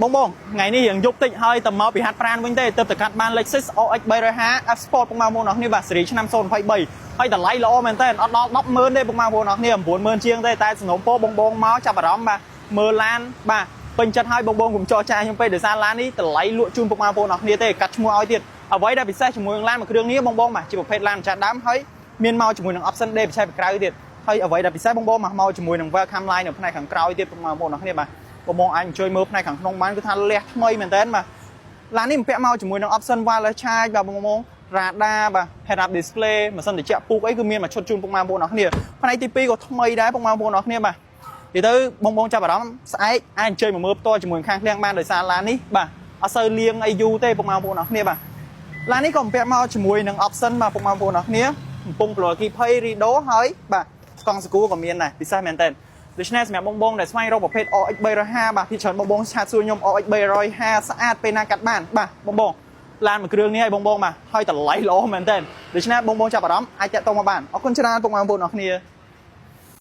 បងបងថ្ងៃនេះរៀងយប់តិចហើយតែមកពីហាត់ប្រានវិញទេទៅតែកាត់បាន Lexus RX 350 F Sport ពុកម៉ែបងប្អូនអរគ្នាបាទស៊េរីឆ្នាំ023ហើយតម្លៃល្អមែនតើអត់ដល់100000ទេពុកម៉ែបងប្អូនអរគ្នា90000ជាងទេតែសំណូមពរបងបងមកចាប់អារម្មណ៍បាទមើលឡានបាទពេញចិត្តហើយបងបងកុំចរចាខ្ញុំពេកដោយសារឡាននេះតម្លៃលក់ជូនពុកម៉ែបងប្អូនអរគ្នាទេកាត់ឈ្មោះឲ្យទៀតអ្វីដែលពិសេសជាមួយនឹងឡានមួយគ្រឿងនេះបងបងបាទជាប្រភេទឡានម្ចាស់ដើមហើយមានមកជាមួយនឹង option D ពិសេសពីក្រៅទៀតហើយអ្វីដែលពិសេសបងបងមកមកជាមួយនឹង welcome line នៅផ្នែកខាងក្រោយទៀតពុកម៉ែបងប្អូនអរគ្នាបាទបងបងអាចអញ្ជើញមើលផ្នែកខាងក្នុងបានគឺថាលះថ្មីមែនតើបាទឡាននេះបំពាក់មកជាមួយនឹង option wireless charge បាទបងបង radar បាទ head up display ម៉ាស៊ីនត្រជាក់ពូកអីគឺមានមួយឈុតជូនពុកម៉ែបងប្អូនអរគ្នាផ្នែកទី2ក៏ថ្មីដែរពុកម៉ែបងប្អូនអរគ្នាបាទនិយាយទៅបងបងចាប់អារម្មណ៍ស្អែកអាចអញ្ជើញមកមើលផ្ទាល់ជាមួយខាងឃ្លាំងបានដោយសារឡាននេះបាទអត់សូវលៀងអីយូរទេពុកម៉ែបងប្អូនអរគ្នាបាទឡាននេះក៏បំពាក់មកជាមួយនឹង option បាទពុកម៉ែបងប្អូនអរគ្នាកំពុងប្លូគីភ័យរីដូហើយបាទកង់សកួរក៏មានដែរពិសេសមែនតើដូច្នេះសម្រាប់បងបងដែលស្វែងរកប្រភេទ RX 350បាទពីច្រើនបងបង chat សួរខ្ញុំ RX 350ស្អាតពេលណាកាត់បានបាទបងបងឡានមួយគ្រឿងនេះឲ្យបងបងបាទហើយតម្លៃល្អមែនតើដូច្នេះបងបងចាប់អារម្មណ៍អាចតាក់ទងមកបានអរគុណច្រើនពុកម៉ែបងប្អូនអរគ្នា។